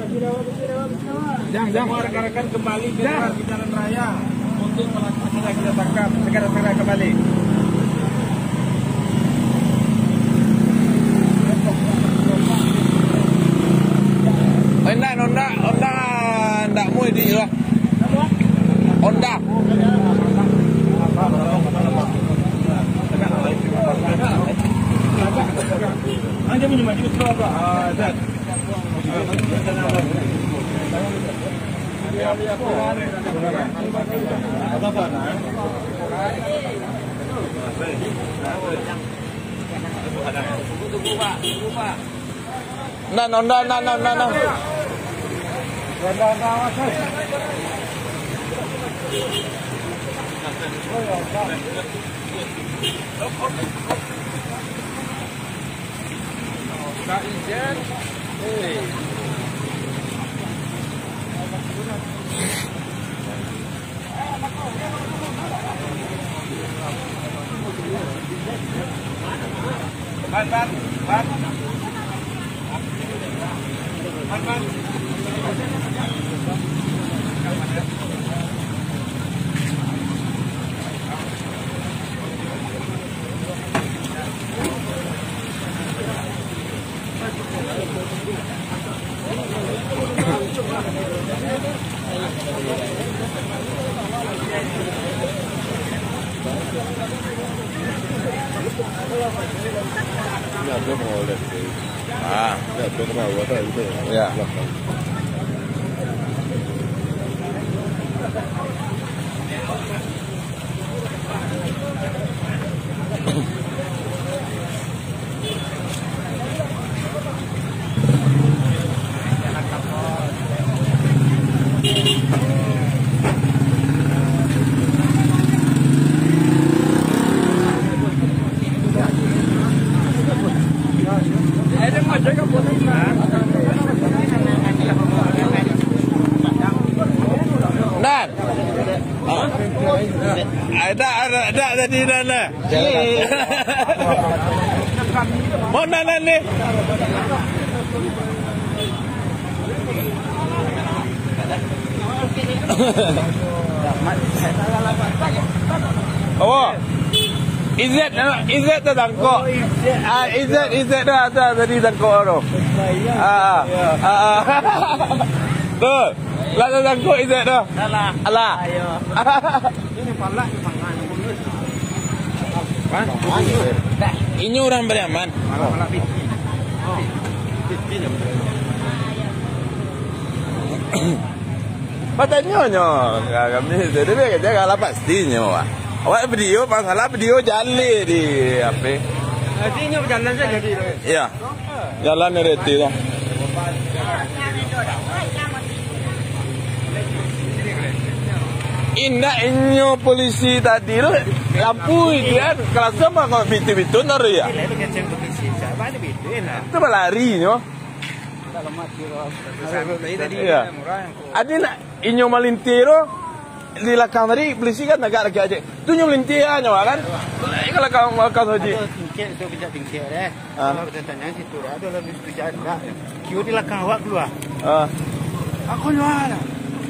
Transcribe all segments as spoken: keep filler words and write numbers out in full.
Jang, jang. Semua rekan-rekan kembali ke jalan raya untuk pelaku sudah kita tangkap. Segera-segera kembali. Eh, ndak, ndak, ndak, ndak mau di lah. Honda. Nan, Honda, nan, nan, nan, nan. Ah. Ya. Nan. Ah. Ah, dak, dak, dak tadi, Nan, lah. Mau Nan, Nan, ni? Apo? Izet, Izet tatangkok. Ah, Izet, Izet dah, dah tadi tangkok tu. Ah, ah. Ah, ah. Tu. Lah tatangkok Izet tu. Alah. Alah. Ayo. Inyo urang Pariaman. Batanyo nyo ka kami, jadi biar kecek lah pastinyo, wah. Awak video, masalah video jaleh di H P. Jadi inyo bajalan sajo di. Iya. Jalan reti tu. Indak inyo polisi tadi tu, lampu itu kan, kalasan mah kok bitu-bitu naro ya. Tu balari nyo. Iya. Adi nak inyo malintir tu, di lakang tadi, polisi kan tagak lagi aja. Tu nyo malintir nyo kan. Ka lakang, lakang saji. Ado tingkek tu, pijak tingkek deh. Ah. Kalau kita tanya situ, ado lah di situ jalan. Kio di lakang awak kalua. Ah. Aku kalua lah.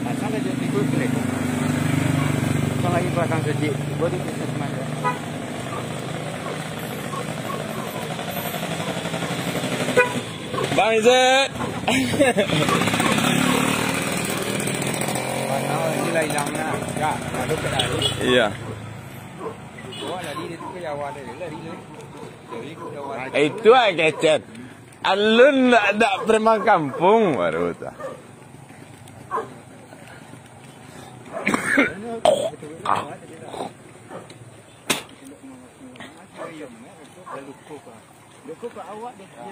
Pasang aja tidur balik. Pasang lagi belakang saji. Baru kita semua. Bang Izet. Inilah hilangnya. Ya, lalu ke dalam. Iya. Awak lari dari tu ke Jawa tadi, lari tu. Dari ke Jawa. Itu ah kecet. Alun dak, dak preman kampung baru tu.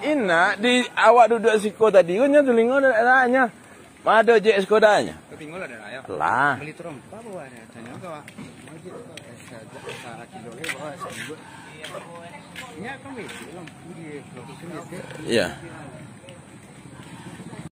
Indak, di awak duduak siko tadi, ko nyo tulingo dak nyo. Ma ado ojek Skoda nyo? Lah. Iya.